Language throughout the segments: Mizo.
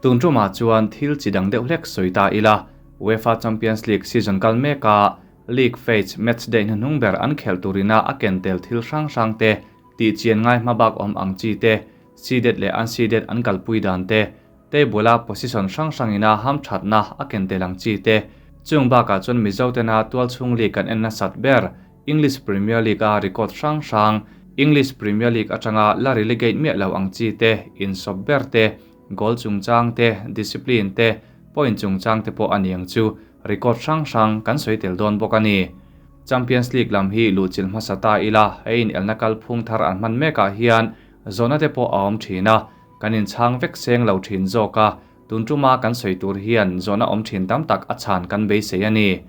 Tun tumah chuan thil chi dang deuh hlek sawi ta ila, UEFA Champions League season kal meka League phase match day hnuhnung ber an khelh turina a ken tel thil hrang hrang te, tih chian ngai hmabak awm ang chi te, seeded leh unseeded an kalpui dan te, table a position hrang hrangina hamthatna a ken tel ang chi te, chung bakah chuan Mizo tena tualchhung league kan en nasat ber English Premier League a record hrang hrang, English Premier League atanga la relegate miah lo ang chi te, insawp ber te, goal chungchang te, discipline te, point chungchang te pawh a ni ang chu, record hrang hrang kan sawi tel dawn bawk a ni. Champions League lam hi luhchilh hmasa ta ila, hei inelna kalphung thar an hman mekah hian zawhna te pawh a awm thin a, kan inchhang vek seng lo thin zawk a, tun tuma kan sawi tur hian zawhna awm thin tam tak a chhan kan beisei a ni.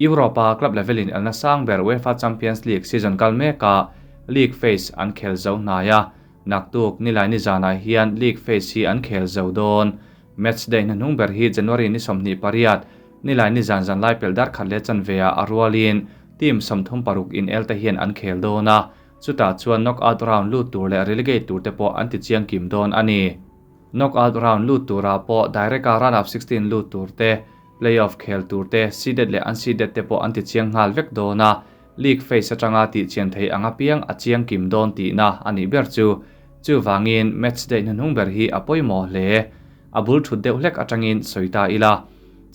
Europe-a club level inelna sang ber UEFA Champions League season kal mekah league phase an khel zo hnai a, naktuk nilai nizanah hian league phase hi an khel zo dawn. Match day hnahnung ber hi January ni 28, nilai nizan zanlai pelh dar khat leh chanveah a rualin team 36 inel te hian an khel dawn a, chutah chuan knockout round lut tur leh relegate tur te pawh an ti chiang kim dawn a ni. Knockout round lut turah pawh direct-a round of 16 lut tur te, playoff khel tur te, seeded leh unseeded te pawh an ti chiang nghal vek dawn a, league phase atanga tih chian thei ang apiang a chiang kim dawn tihna a nih ber chu. Chuvangin match day hnuhnung ber hi a pawimawh hle. A bul thut deuh hlek atangin sawi ta ila.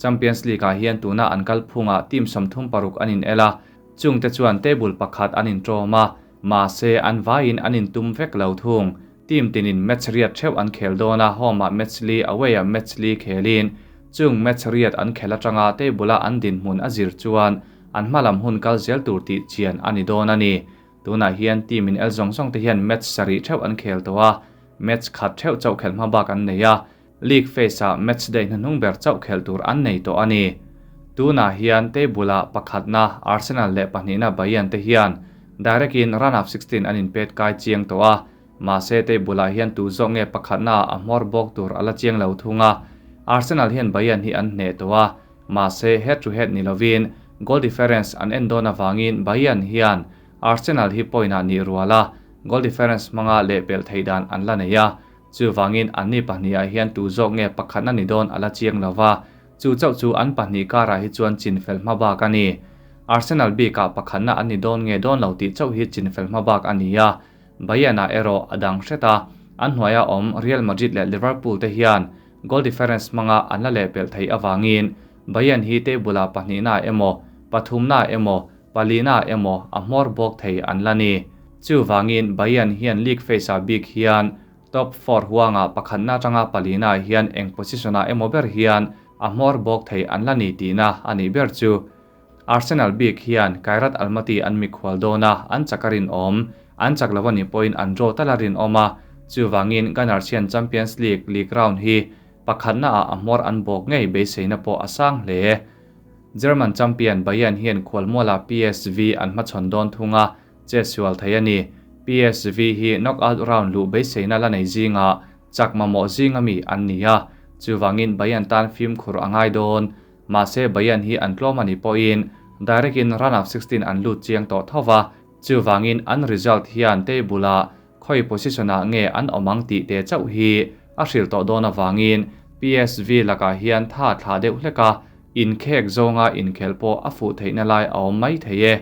Champions League-ah hian tuna an kalphungah team 36 an inel a, chungte chuan table pakhat an intawm a, mahse an vaiin an intum vek lo thung. Team tinin match riat theuh an khel dawn a, home-ah match li, away-ah match li khelin chung match riat an khel atanga table-a an dinhmun a zir chuan an hmalam hun kal zel tur tih chian a ni dawn a ni. Tunah hian team in el zawng zawng te hian match sarih theuh an khel tawh a, match khat theuh chauh khelh hma bak an nei a, league phase-ah match day hnuhnung ber chauh khelh tur an nei tawh a ni. Tunah hian table-ah pakhatna Arsenal leh pahnihna Bayern te hian direct-in round of 16 an inpet kai chiang tawh a, mahse table-ah hian tu zawk nge pakhatna a hmawr bawk tur a la chiang lo thung a. Arsenal hian Bayern hi an hneh tawh a, mahse head to head ni lovin goal difference an en dawn avangin Bayern hian Arsenal hi point-ah nih rual a, goal difference hmanga lehpelh theih dan an la nei a, chuvangin anni pahnih ah hian tu zawk nge pakhatna ni dawn a la chiang lova, chu chauh chu an pahnih karah hi chuan chinfel hma bak a ni. Arsenal bikah pakhatna an ni dawn nge dawn lo tih chauh hi chinfel hma bak a ni a, Bayern-ah erawh a dang hret a, an hnuaia awm Real Madrid leh Liverpool te hian goal difference hmanga an la lehpelh theih avangin Bayern hi table-ah pahnihna emaw, pathumna emaw, palina emaw a hmawr bawk thei an la ni. Chuvangin Bayern hian league phase-ah bik hian top four huanga pakhatna atanga palina hian eng position-ah emaw ber hian a hmawr bawk thei an la ni tihna a nih ber chu. Arsenal bik hian Kairat Almaty an mikhual dawn a, an chak a rinawm. An chak lo a nih pawhin an draw tal a rinawm a, chuvangin Gunners hian Champions League league round hi pakhatna ah a hmawr an bawk ngei beiseina pawh a sang hle. German champion Bayern hian khualmualah PSV an hmachhawn dawn thung a, che sual thei a ni. PSV hi knockout round luh beiseina la nei zingah chak mamawh zinga mi an ni a, chuvangin Bayern tan fimkhur a ngai dawn. Mahse Bayern hi an tlawm a nih pawhin direct in round of 16 an lut chiang tawh tho va, chuvangin an result hian table ah khawi position ah nge an awm ang tih te chauh hi a hrilh tawh dawn avangin PSV lakah hian tha thlah deuh hlek a, inkhek zawnga inkhelh pawh a fuh theihna lai a awm mai thei e.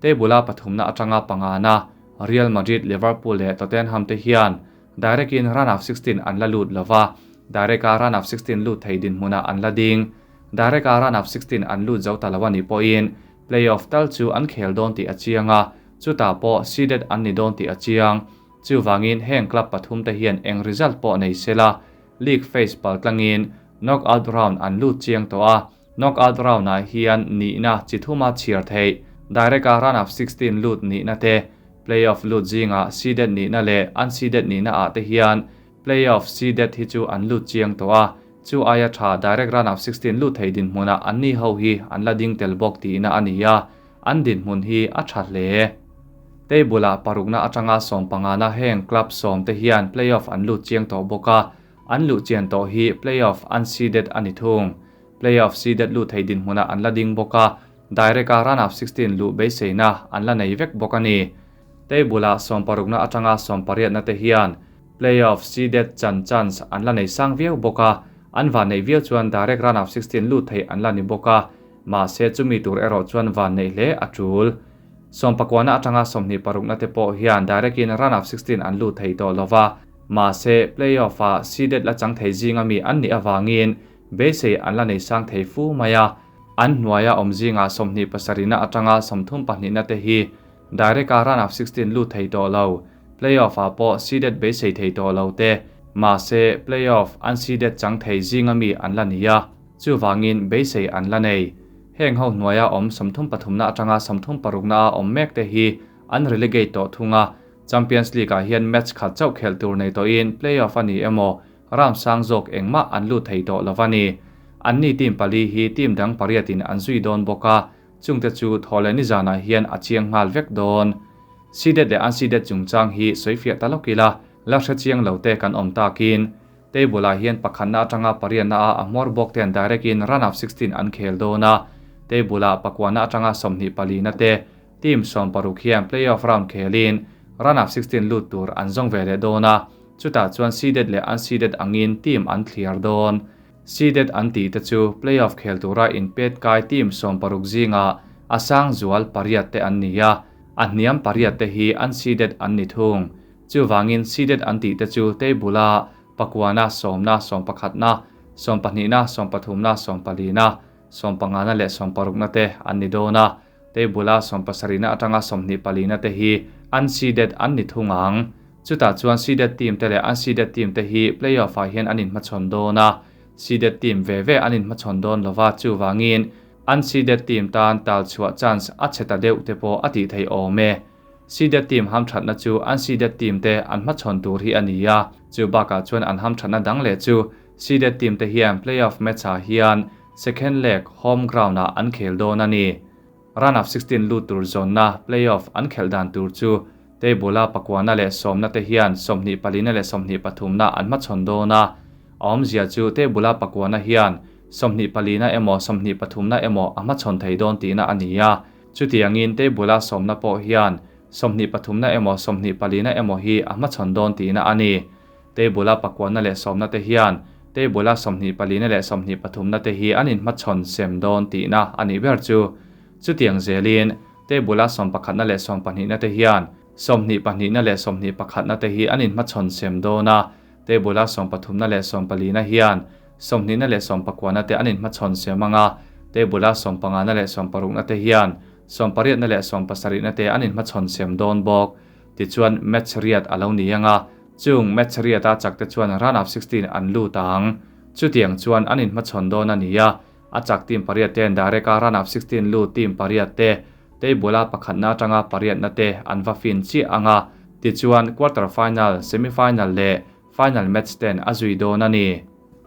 Table a pathumna atanga pangana Real Madrid, Liverpool leh Tottenham te hian direct in round of 16 an la lut lova, direct a round of 16 lut thei dinhmunah an la ding. Direct a round of 16 an lut zo ta lo a nih pawhin playoff tal chu an khel dawn tih a chiang a, chutah pawh seeded an ni dawn tih a chiang. Chuvangin heng club pathum te hian eng result pawh nei sela, league phase paltlangin knockout round an lut chiang tawh a, knockout round ah hian nihna chi thuma chhiar theih, direct a round of 16 lut nihna te, playoff lut zingah seeded nihna leh unseeded nihna ah te hian playoff seeded hi chu an lut chiang tawh a, chu aia tha direct round of 16 lut thei dinhmunah anni ho hi an la ding tel bawk tihna a ni a, an dinhmun hi a tha hle. Table ah parukna atanga 15 na heng club 10 te hian playoff an lut chiang tawh bawk a, an luh chian tawh hi playoff unseeded a ni thung. Playoff seeded lut thei dinhmunah an la ding bawk a, direct a round of 16 luh beiseina an la nei vek bawk a ni. Table ah 16 na atanga 18 na te hian Playoff seeded chan chance an la nei sang viau bawk a, an vanneih viau chuan direct round of 16 lut thei an la ni bawk a, mahse chumi tur erawh chuan vanneih hle a tul. Sawmpakuana atanga 26na te pawh hian direct in round of 16 an lut thei tawh lova, mahse playoff ah seeded la chang thei zinga mi an nih avangin beisei an la nei sang thei fu mai a. An hnuaia awm zinga 27na atanga 32na te hi direct a round of 16 lut thei tawh lo, playoff ah pawh seeded beisei thei tawh lo te, mahse playoff an seeded chang thei zinga mi an la ni a, chuwangin beisei an la nei. Heng ho hnuaia awm 33na atanga 36na a awm mek te hi an relegate tawh thunga. Champions League ah hian match khat chauh khel tur nei tawhin playoff ani emaw round sang zawk engmah an lut thei tawh lovani. An ni team pali hi team dang pariatin an zui dawn bawk a, chungte chu thawle ni zanah hian a chiang nghal vek dawn. Seeded leh unseeded chungchang hi soifiah talokila la hre chiang lo te kan awm takin. Table ah hian pakhatna atanga pariatna a a hmawr bawk ten direct in round of 16 an khel dawn a. Table ah pakuana atanga 24 na te team 16 hian playoff round khelin round of 16 lut tur an zawng ve leh dawn a. Chutah chuan seeded leh unseeded angin team an thliar dawn. Seeded an ti te chu playoff khel tura in pet kai team 16 zinga a sang zual pariat te an ni a. A hniam pariat te hi unseeded an ni thung. Chuwangin seeded an ti te chu table a pakuana sawmna sawmpakhatna sawmpahnihna sawmpathumna sawmpalina sawmpangana leh sawmparukna te an ni dawn a. Table a sawmpasarihna atanga 24 na te hi unseeded an ni thung ang. Chutah chuan seeded team te leh unseeded team te hi playoff ah hian an inhmachhawn dawn a. Seeded team ve ve an inhmachhawn dawn lova, chuwangin unseeded team tan tal chhuah chance a chhe ta deuh te pawh a tih thei awm e. Seeded team ham thatna chu unseeded team te an hmachhawn tur hi a ni a. Chu bakah chuan an ham thatna dang leh chu seeded team te hian playoff match ah hian second leg home ground ah an khel dawn a ni. Round of 16 lut tur zawnna playoff an khel dan tur chu table a pakuana leh sawmna te hian 24 na leh 23 na an hmachhawn dawn a. A awmzia chu table a pakuana hian 24 na emaw 23 na emaw a hmachhawn thei dawn tihna a ni a. Chutiangin table a sawmna pawh hian 23 na emaw 24 na emaw hi a hmachhawn dawn tihna a ni. Table a pakuana leh sawmna te hian table a 24 na leh 23 na te hi an inhmachhawn sem dawn tihna a nih ber chu. Chutiang zelin table a 11 na leh 12 na te hian 22 na leh 21 na te hi an inhmachhawn sem dawn a. Table a 13 na leh 14 na hian 20 na leh 19 na te an inhmachhawn sem anga. Table a 15 na leh 16 na te hian 18 na leh 17 na te an inhmachhawn sem dawn bawk. Tichuan match riat a lo ni anga. Chung match riat a chak te chuan round of 16 an lut ang. Chutiang chuan an inhmachhawn dawn a ni a. A chak team pariat ten direct a round of 16 lut team pariat te table a pakhatna atanga pariat na te an va fin chiah anga. Tichuan quarter final, semi final leh final match ten a zui dawn a ni.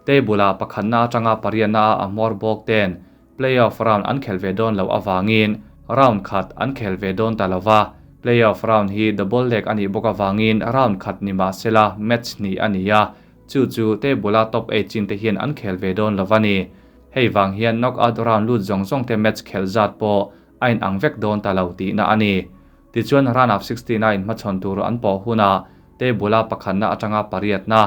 Table a pakhatna atanga pariat na a hmawr bawk ten playoff round an khel ve dawn lo awangin round khat an khel ve dawn ta lova. Playoff round hi double leg ani bawk awangin round khat ni ma sela match ni ani a. Chu chu table a top 8 chin te hian an khel ve dawn lovani. Hei wang hian knockout round lut zawng zawng te match khel zat pawh a in ang vek dawn ta lo tihna a ni. Tichuan round of 16 a inhmachhawn tur an pawh huna table a pakhatna atanga pariatna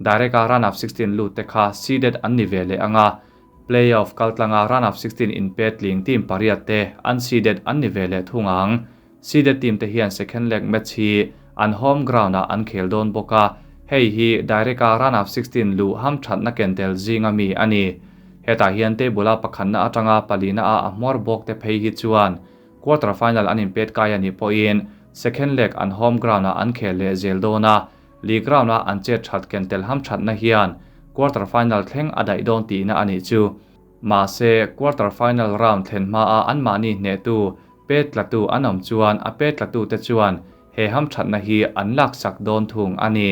direct a round of 16 lut te kha seeded an ni ve leh anga. Playoff kaltlanga round of 16 in pet tling team pariat te unseeded an ni ve leh thung ang. Seeded team te hian second leg match hi an home ground ah an khel dawn bawk a. Hei hi direct a round of 16 lu ham thatna kentel zinga mi a ni. Hetah hian table a pakhatna atanga palina a a hmawr bawk te phei hi chuan quarter final an inpet kai ani pawhin second leg an home ground ah an khel leh zel dawn a. League round a an chet that kentel ham thatna hian quarter final thleng a daih dawn tihna ani chu. Mahse quarter final round thlen hma a an mahni hne tu pet tlatu an awm chuan a pet tlatu te chuan he ham thatna hi an lak sak dawn thung a ni.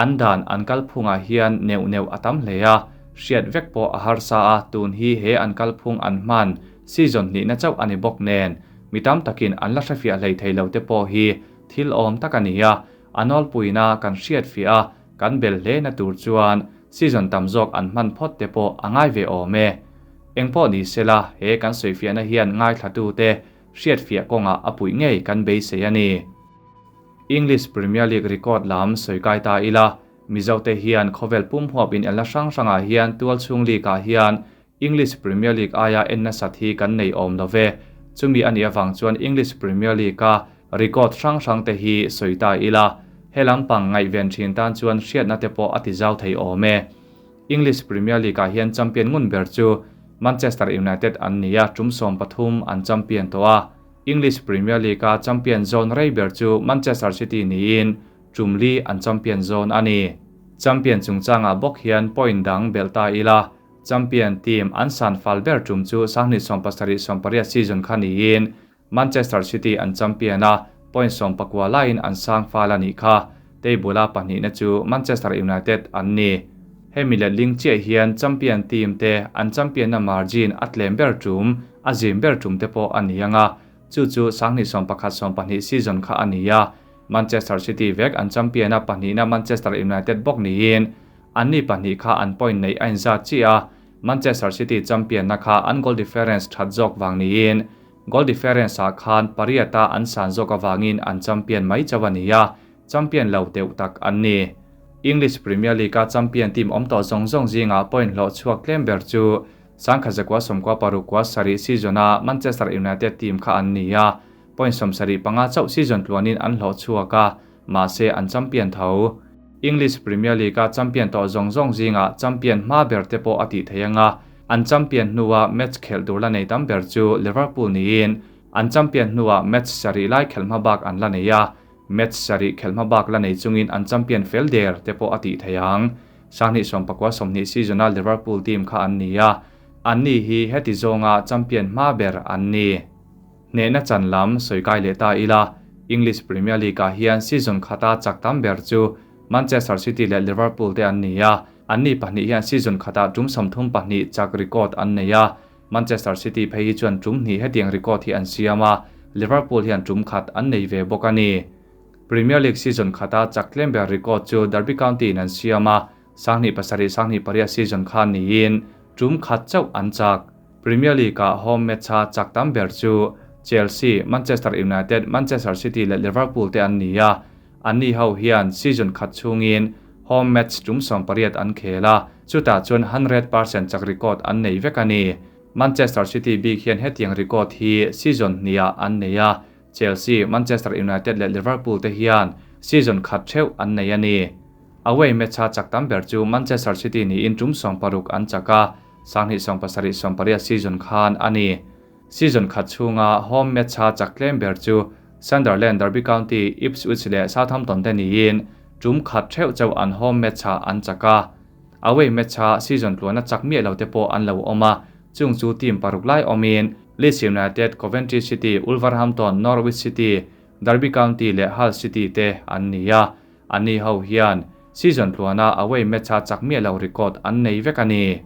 An dan an kalphungah hian neuh neuh a tam hle a, hriat vek pawh a harsa a, tun hi he an kalphung an hman season hnihna chauh ani bawk nen. Mi tam takin an la hrefiah hlei thei lo te pawh hi thil awm tak a ni a. A nawlpuina kan hriat fiah a, kan bel hle na tur chuan season tam zawk an hman phawt te pawh a ngai ve awm e. Engpawh ni sela he kan sawifiahna hian ngai thla tu te hriat fiah kawngah a puih ngei kan beisei a ni. English Premier League record lam sawi kai ta ila, Mizote hian khawvel pum huap inelna hrang hrangah hian tualchhung league ah hian English Premier League aia en nasat hi kan nei awm lo ve. Chumi a nih avang chuan English Premier League-a record hrang hrangte hi sawi ta ila, he lampang ngaihven thin tan chuan hriatna te pawh a ti zau thei awm e. English Premier League-ah hian champion ngun ber chu Manchester United an ni a, tum 13 an champion tawh a. English Premier League-a champion zawn rei ber chu Manchester City niin tum li an champion zawn a ni. Champion chungchangah bawk hian point dang belh ta ila, Champion team an san fal ber tum chu 2017-18 season kha niin Manchester City an champion a, point 19 laiin an sang fal a nih kha. Table-a pahnihna chu Manchester United an ni. Hemi letling chiah hian champion team te an champion-na margin a tlem ber tum, a zim ber tum te pawh a ni ang a, chu chu 2011-12 season kha a ni a, Manchester City vek an champion a, pahnihna Manchester United bawk niin Anni pahnih kha an point neih a inzat chiah a, Manchester City champion-na kha an goal difference that zawk vang niin goal difference-ah khan pariata an san zawk avangin an champion mai chauh a ni a, champion lo deuh tak an ni. English Premier League-a champion team awm tawh zawng zawng zingah point hlawh chhuak tlem ber chu 1997 season-a Manchester United team kha an ni a, point 75 chauh season tluanin an hlawh chhuak a, mahse an champion tho. English Premier League-a champion tawh zawng zawng zingah champion hma ber te pawh a tih theih ang a, an champion hnua match khelh tur la nei tam ber chu Liverpool niin an champion hnua match sarih lai khelh hma bak an la nei a, match sarih khelh hma bak la nei chungin an champion fel der te pawh a tih theih ang. 2019-20 season-a Liverpool team kha an ni a, anni hi heti zawnga champion hma ber an ni. Hnehna chan lam sawi kai leh ta ila, English Premier League-ah hian season khata chak tam ber chu Manchester City leh Liverpool te an ni a, anni pahnih hian season khatah tum 32 chak record an nei a, Manchester City phei hi chuan tum hnih hetiang record hi an siam a, Liverpool hian tum khat an nei ve bawk a ni. Premier League season khata chak tlem ber record chu Derby County-in an siam a, 2007-2008 season khan niin tum khat chauh an chak. Premier League-ah home match-a chak tam ber chu Chelsea, Manchester United, Manchester City leh Liverpool te an ni a, anni ho hian season khat chhungin home match tum 18 an khel a, chutah chuan 100% chak record an nei vek a ni. Manchester City bik hian hetiang record hi season hniah an nei a, Chelsea, Manchester United leh Liverpool te hian season khat theuh an nei a ni. Away match-a chak tam ber chu Manchester City niin tum 60 an chak a, 2017-18 season khan a ni. Season khat chhunga home match-a chak tlem ber chu Sunderland, Derby County, Ipswich leh Southampton te niin tum khat theuh chauh an home match-ah an chak a. Away match-a season tluana chak miah lo te pawh an lo awm a, chung chu team paruk lai awmin Leeds United, Coventry City, Wolverhampton, Norwich City, Derby County leh Hull City te an ni a. Anni ho hian season tluana away match-a chak miah lo record an nei vek a ni.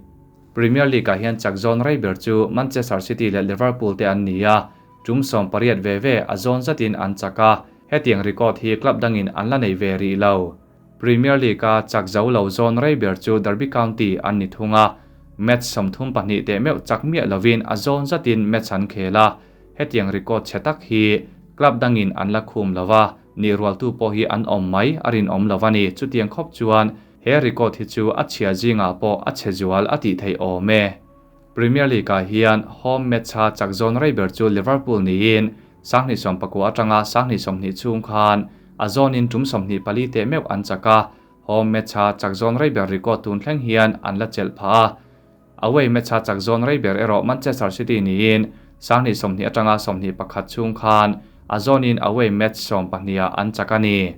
Premier League-ah hian chak zawn rei ber chu Manchester City leh Liverpool te an ni a, tum 18 ve ve a zawn zatin an chak a, hetiang record hi club dangin an la nei ve rih lo. Premier League-a chak zo lo zawn rei ber chu Derby County an ni thung a, match 32 teh meuh chak miah lovin a zawn zatin match an khel a, hetiang record chhe tak hi club dangin an la khum lo va, ni rualtu pawh hi an awm mai a rinawm lo a ni. Chutiang khawp chuan he record hi chu a chhia zingah pawh a chhe zual a tih theih awm e. Premier League-ah hian home match-a chak zawn rei ber chu Liverpool niin 2019 atanga 2020 chhung khan a zawnin tum 24 teh meuh an chak a, home match-a chak zawn rei ber record tun thleng hian an la chelh phah a. Away match-a chak zawn rei ber erawh Manchester City niin 2020 atanga 21 chhung khan a zawnin away match 12-ah an chak a ni.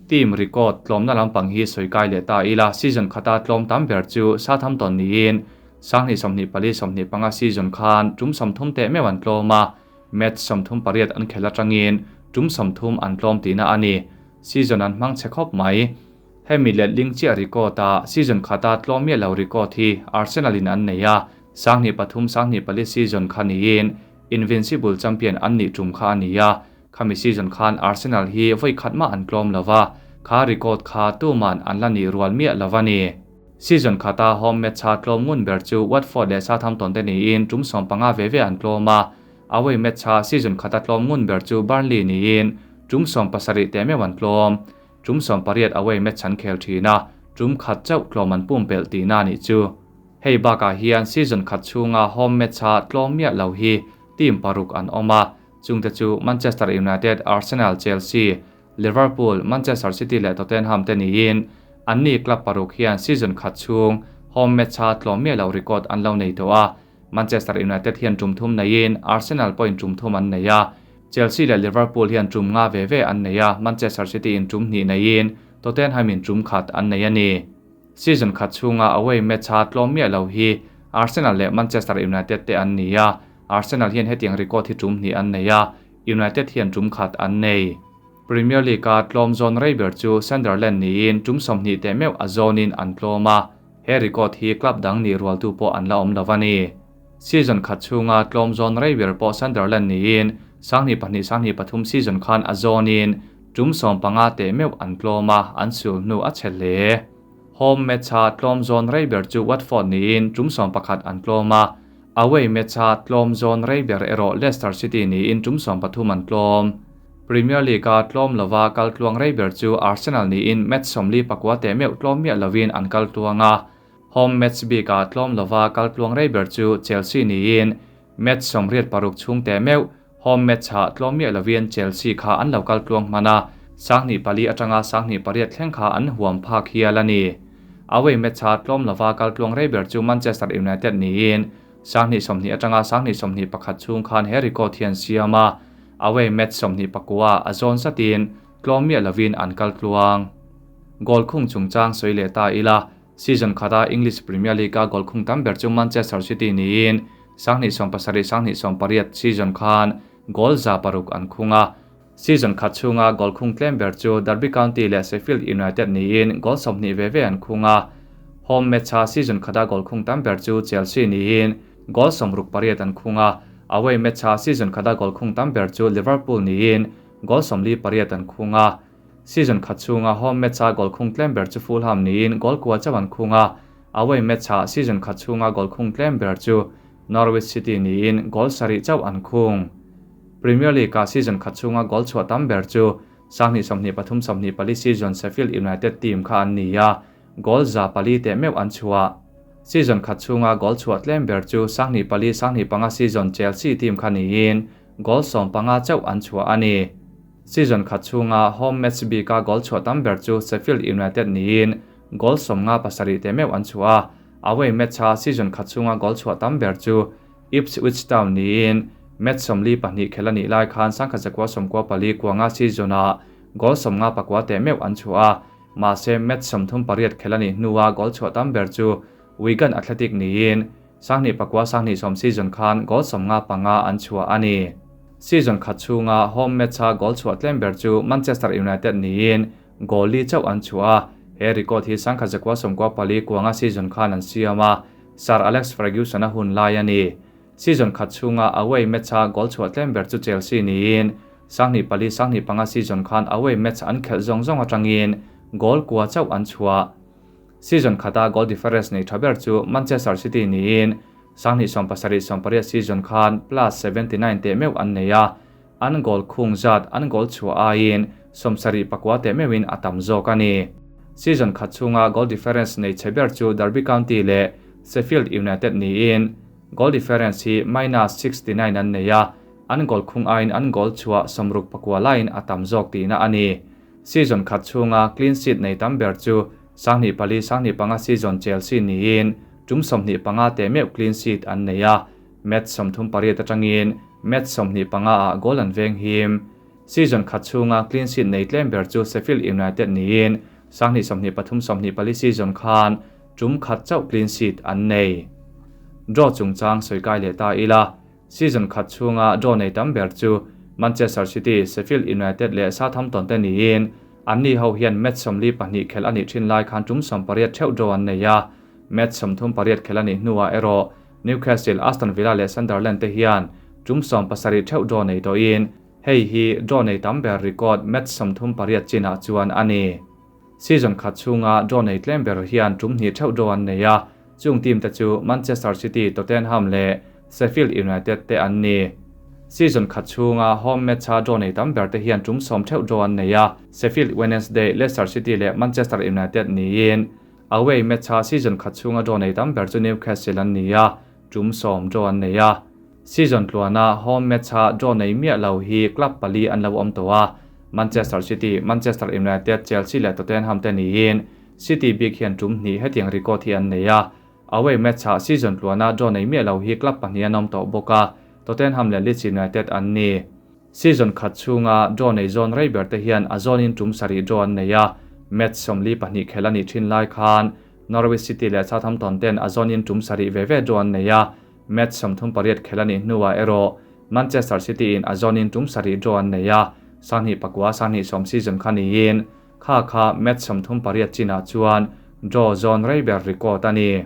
Team record tlawmna lampang hi sawi kai leh ta ila, season khata tlawm tam ber chu Southampton niin 2024-25 season khan tum 30 teh meuh an tlawm a, match 38 an khel atangin tum 30 an tlawm tihna a ni. Season an hmang chhe khawp mai. Hemi letling chiah record-a season khata tlawm miah lo record hi Arsenal-in an nei a, 2003-2004 season kha niin Invincible champion an nih tum kha a ni a, khami season khan Arsenal hi vawi khat mah an tlawm lo va, kha record kha tuman an la nih rual miah lo a ni. Season khata home match-a tlawm ngun ber chu Watford leh Southampton te niin tum 15 ve ve an tlawm a, away match-a season khata tlawm ngun ber chu Burnley niin Tum 70 teh meuh an tlawm. Tum 18 away match an khel thin a, tum khat chauh tlawm an pumpelh tihna a nih chu. Hei bakah hian season khat chhunga home match-a tlawm miah lo hi team paruk an awm a, chungte chu Manchester United, Arsenal, Chelsea, Liverpool, Manchester City leh Tottenham te niin anni club paruk hian season khat chhung home match-a tlawm miah lo record an lo nei tawh a. Manchester United hian tum thum neiin Arsenal pawhin tum thum an nei a, Chelsea leh Liverpool hian tum nga ve ve an nei a, Manchester City in tum hnih neiin Tottenham in tum khat an nei a ni. Season khat chhunga away match-a tlawm miah lo hi Arsenal leh Manchester United te an ni a, Arsenal hian hetiang record hi tum hnih an nei a, United hian tum khat an nei. Premier League-a tlawm zawn rei ber chu Sunderland niin tum 20 teh meuh a zawnin an tlawm a, he record hi club dang nih rualtu pawh an la awm lo a ni. Season khat chhunga tlawm zawn rei ber pawh Sunderland niin 2002 2003 season khan a zawnin tum 15 teh meuh an tlawm a, an sul hnu a chhe hle. Home match-a tlawm zawn rei ber chu Watford niin tum 11 an tlawm a, away match-a tlawm zawn rei ber erawh Leicester City niin tum 13 an tlawm. Premier League-a tlawm lova kal tluang rei ber chu Arsenal niin match 49 teh meuh tlawm miah lovin an kal tluang a, home match bikah tlawm lova kal tluang rei ber chu Chelsea niin match 86 chhung teh meuh home match-ah tlawm miah lovin Chelsea kha an lo kal tluang hman a, 2004 atanga 2008 thleng kha an huam phak hial a ni. Away match-a tlawm lova kal tluang rei ber chu Manchester United niin 2020 atanga 2021 chhung khan he record hian siam a, away match 29 a zawn zatin tlawm miah lovin an kal tluang. Goal khung chungchang sawi leh ta ila, season khata English Premier League-a goal khung tam ber chu Manchester City niin 2017 2018 season khan goal 600 an khung a. Season khat chhunga goal khung tlem ber chu Derby County leh Sheffield United niin goal 20 ve ve an khung a. Home match-a season khata goal khung tam ber chu Chelsea niin goal 68 an khung a. Away match-a season khata goal khung tam ber chu Liverpool niin goal 48 an khung a. Season khat chhunga home match-a goal khung tlem ber chu Fulham niin goal kua chauh an khung a. Away match-a season khat chhunga goal khung tlem ber chu Norwich City niin goal 7 chauh an khung. Premier League-a season khat chhunga goal chhuah tam ber chu 2023 24 season Sheffield United team kha an ni a, goal 400 teh meuh an chhuah. Season khat chhunga goal chhuah tlem ber chu 2004 2005 season Chelsea team kha niin goal 15 chauh an chhuah a ni. Season khat chhunga home match bika goal chhuah tam ber chu Sheffield United niin goal 57 teh meuh an chhuah a. Away match-a season khat chhunga goal chhuah tam ber chu Ipswich Town niin match 42 khel a nih lai khan 1994 kuanga season-a goal 54 teh meuh an chhuah a. Mahse match 38 khel a nih hnuah goal chhuah tam ber chu Wigan Athletic niin 2009 2010 season khan goal 55 an chhuah a ni. Season khat chhunga home match-a goal chhuah tlem ber chu Manchester United niin goal li chauh an chhuah a. He record hi 1994 kuanga season khan an siam a, Sir Alex Ferguson a hun lai a ni. Season khat chhunga away match-a goal chhuah tlem ber chu Chelsea niin 2004 2005 season khan away match an khelh zawng zawng atangin goal kua chauh an chhuah. Season khata goal difference nei tha ber chu Manchester City niin 2017 18 season khan plus 79 teh meuh an nei a, an goal khung zat an goal chhuah aiin 74 teh meuhin a tam zawk a ni. Season khat chhunga goal difference nei chhe ber chu Derby County leh Sheffield United niin goal difference hi minus 69 an nei a, an goal khung aiin an goal chhuah 64 laiin a tam zawk tihna a ni. Season khat chhunga clean sheet nei tam ber chu 2004 2005 season Chelsea niin tum 25 teh meuh clean sheet an nei a, match 38 atangin match 25 ah goal an veng him. Season khat chhunga clean sheet nei tlem ber chu Sheffield United niin 2023 24 season khan tum khat chauh clean sheet an nei. Draw chungchang sawi kai leh ta ila, season khat chhunga draw nei tam ber chu Manchester City, Sheffield United leh Southampton te niin anni ho hian match 42 khel ani thin lai khan tum 80 theuh draw an nei a. Match 38 khel ani hnuah erawh Newcastle, Aston Villa leh Sunderland te hian tum 70 theuh draw nei tawhin hei hi draw nei tam ber record match 38 chinah chuan a ni. Season khat chhunga draw nei tlem ber hian tum hnih theuh draw an nei a, chung team te chu Manchester City, Tottenham leh Sheffield United te an ni. Season khat chhunga home match-a draw nei tam ber te hian tum 10 theuh draw an nei a, Sheffield Wednesday, Leicester City leh Manchester United niin. Away match-a season khat chhunga draw nei tam ber chu Newcastle an ni a, tum 10 draw an nei a. Season tluana home match-a draw nei miah lo hi club pali an lo awm tawh a, Manchester City, Manchester United, Chelsea leh Tottenham te niin. City bik hian tum hnih hetiang record hi an nei a. Away match-a season tluana draw nei miah lo hi club pahnih an awm tawh bawk a, Tottenham leh Leeds United an ni. Season khat chhunga draw nei zawn rei ber te hian a zawnin tum sarih draw an nei a, match 42 khel a nih thin lai khan Norwich City leh Southampton ten a zawnin tum sarih ve ve draw an nei a, match 38 khel a nih hnuah erawh Manchester City in a zawnin tum sarih draw an nei a, 2009 2010 season kha niin kha kha match 38 chinah chuan draw zawn rei ber record a ni.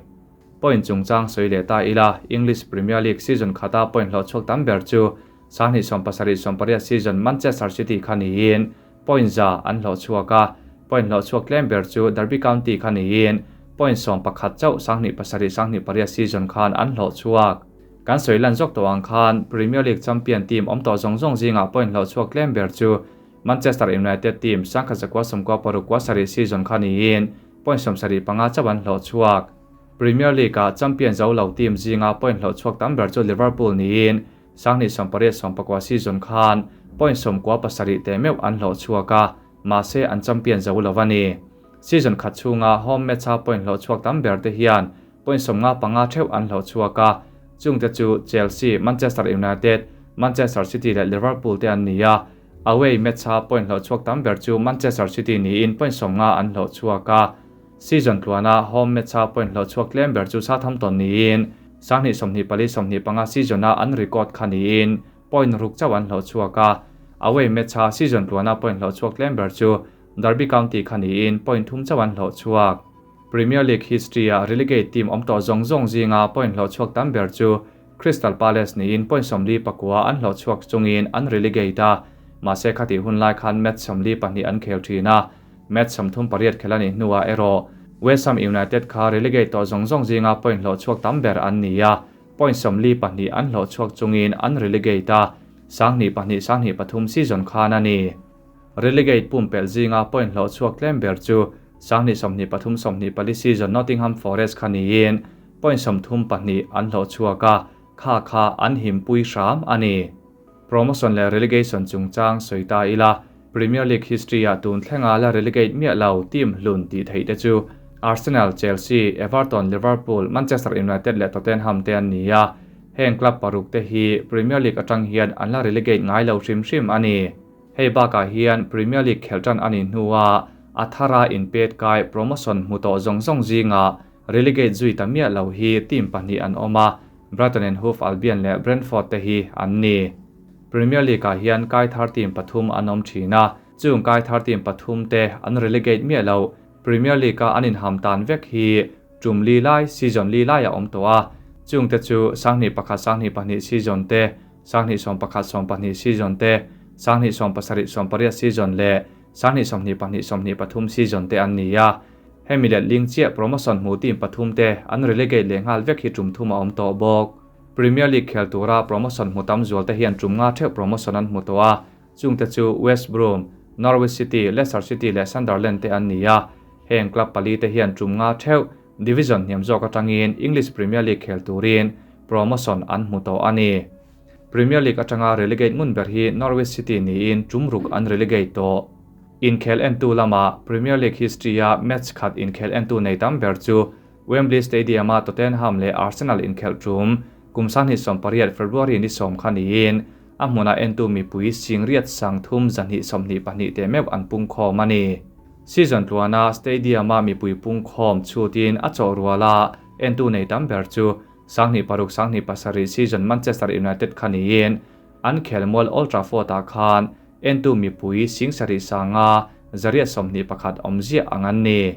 Point chungchang sawi leh ta ila, English Premier League season khata point hlawh chhuak tam ber chu 2017-18 season Manchester City kha niin point za an hlawh chhuak a, point hlawh chhuak tlem ber chu Derby County kha niin point 11 chauh 2007-2008 season khan an hlawh chhuak. Kan sawi lan zawk tawh ang khan Premier League champion team awm tawh zawng zawng zingah point hlawh chhuak tlem ber chu Manchester United team 1996 season kha niin point 75 chauh an hlawh chhuak. Premier League-a champion zo lo team zinga point hlawh chhuak tam ber chu Liverpool niin 2018-19 season khan point 97 te meuh an hlawh chhuak a, mahse an champion zo lo a ni. Season khat chhunga home match-a point hlawh chhuak tam ber te hian point 55 theuh an hlawh chhuak a, chungte chu Chelsea, Manchester United, Manchester City leh Liverpool te an ni a. Away match-a point hlawh chhuak tam ber chu Manchester City niin point 50 an hlawh chhuak a. Season tluana home match-a point hlawh chhuak tlem ber chu Southampton niin 2024-25 season-a an record kha niin point ruk chauh an hlawh chhuak a. Away match-a season tluana point hlawh chhuak tlem ber chu Derby County kha niin point 3 chauh an hlawh chhuak. Premier League history-a relegate team awm tawh zawng zawng zinga point hlawh chhuak tam ber chu Crystal Palace niin point 49 an hlawh chhuak chungin an relegate a, mahse khati hun lai khan match 42 an khel thin a, match 38 khel a nih hnuah erawh West Ham United kha relegate tawh zawng zawng zinga point hlawh chhuak tam ber an ni a, point 42 an hlawh chhuak chungin an relegate a, 2002-2003 season khan a ni. Relegate pumpelh zinga point hlawh chhuak tlem ber chu 2023-24 season Nottingham Forest kha niin point 32 an hlawh chhuak a, kha kha an himpui hram a ni. Promotion leh relegation chungchang sawi ta ila, Premier League history-a tun thlenga la relegate miah lo team hlun tih theih te chu Arsenal, Chelsea, Everton, Liverpool, Manchester United leh Tottenham te an ni a, heng club paruk te hi Premier League atang hian an la relegate ngai lo hrim hrim a ni. Hei bakah hian Premier League khel tan a nih hnuah a thara inpet kai promotion hmu tawh zawng zawng zinga relegate zui ta miah lo hi team pahnih an awm a, Brighton and Hove Albion leh Brentford te hi an ni. Premier League-ah hian kai thar team pathum an awm thin a, chung kai thar team pathum te an relegate miah lo. Premier League-a an inham tan vek hi tum li lai, season li lai a awm tawh a, chung te chu 2021-2022 season te, 2011-12 season te, 2017-18 season leh 2022-23 season te an ni a. Hemi leh ling chiah promotion hmu team pathum te an relegate leh nghal vek hi tum thum a awm tawh bawk. Premier League khel tura promotion hmu tam zual te hian tum nga theuh promotion an hmu tawh a, chung te chu West Brom, Norwich City, Leicester City leh Sunderland te an ni a. Heng club pali te hian tum nga theuh division hniam zawk atangin English Premier League khel turin promotion an hmu tawh a ni. Premier League atanga relegate ngun ber hi Norwich City niin tum ruk an relegate tawh. Inkhel entu lama Premier League history-a match khat inkhel entu nei tam ber chu Wembley Stadium-a Tottenham leh Arsenal inkhel tum kum 2018 February ni 10 kha niin a hmuna entu mipui singriat sang thum 222 te meuh an pung khawm a ni. Season tluana stadium-a mipui pung khawm chutin a chawh ruala entu nei tam ber chu 2006-2007 season Manchester United kha niin an khelmual Old Trafford-ah khan entu mipui singsarih sanga zariat 21 awm ziah ang an ni.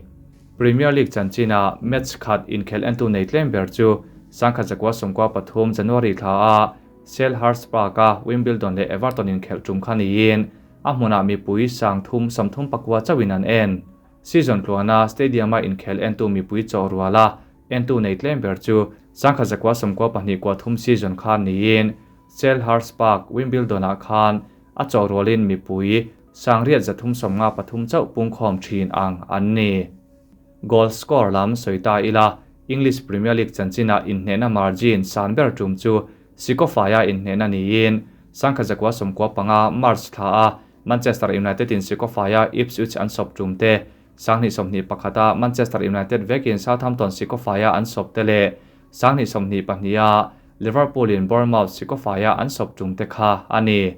Premier League chanchina match khat inkhel entu nei tlem ber chu 1993 January thla a Selhurst Park-a Wimbledon leh Everton inkhel tum kha niin a hmunah mipui sang thum 39 chauhin an en. Season tluana stadium-a inkhel entu mipui chawh ruala entu nei tlem ber chu 1992 season khan niin Selhurst Park, Wimbledon-ah khan a chawhrualin mipui sangriat 353 chauh pungkhawm thin ang an ni. Goal score lam sawi ta ila, English Premier League chanchinah inhnehna margin san ber tum chu Sikofaia inhnehna niin Sangkhat 1995 March thla a Manchester United in Sikofaia Ipswich an sawp tum te, 2021 a Manchester United vekin Southampton Sikofaia an sawp te leh 2022 a Liverpool in Bournemouth Sikofaia an sawp tum te kha a ni.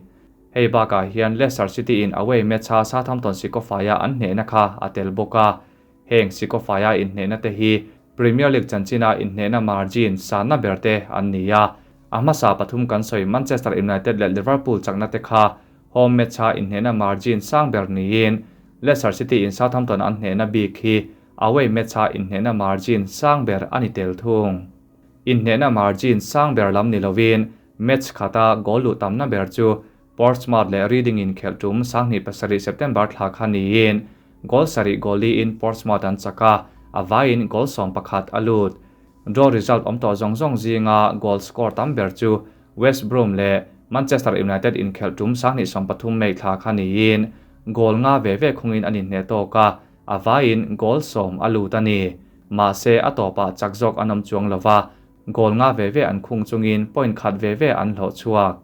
Hei bakah hian Leicester City in away match a Southampton Sikofaia an hnehna kha a tel bawk a. Heng Sikofaia inhnehna te hi Premier League chanchina inhnehna margin sanna ber te an ni a. A hmasa pathum kan sawi Manchester United leh Liverpool chakna te kha home match a inhnehna margin sang ber niin Leicester City in Southampton an hnehna bik hi away match a inhnehna margin sang ber a ni tel thung. Inhnehna margin sang ber lam ni lovin match khata goal luh tamna ber chu Portsmouth leh Reading in khelh tum 27 September thla kha niin goal sarih goal li in Portsmouth an chak a, a vaiin goal 11 a lut. Draw result awm tawh zawng zawng zinga goal score tam ber chu West Brom leh Manchester United in khelh tum 2013 May thla kha niin goal nga ve ve khungin an inhneh tawk a, a vaiin goal 10 a lut a ni. Mahse a tawpah chak zawk an awm chuang lova, goal nga ve ve an khung chungin point khat ve ve an hlawh chhuak.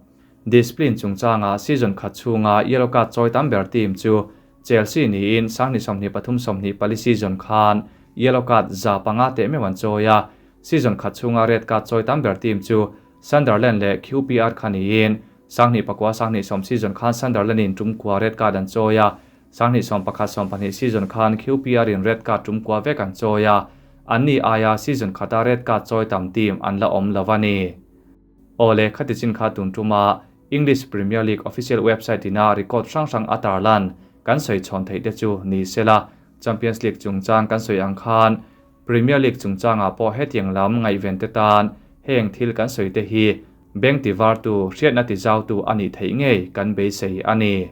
Discipline chungchanga season khat chhunga yellow card chawi tam ber team chu Chelsea niin 2023 24 season khan yellow card 500 te meuh an chawi a. Season khat chhunga red card chawi tam ber team chu Sunderland leh QPR kha niin 2009 2010 season khan Sunderland in tum kua red card an chawi a. 2011 20 season khan QPR in red card tum kua vek an chawi a. An ni aia season khata red card chawi tam team an la awm lova ni. Awle khati chin kha tun tuma English Premier League official website ina record hrang hrang a tarlan kan sawi chhawn theih te chu ni sela Champions League chungchang kan sawi ang khan Premier League chungchangah pawh hetiang lam ngaihven te tan heng thil kan sawi te hi bank ti var tu hriatna ti zau tu ani theih ngei kan beisei ani.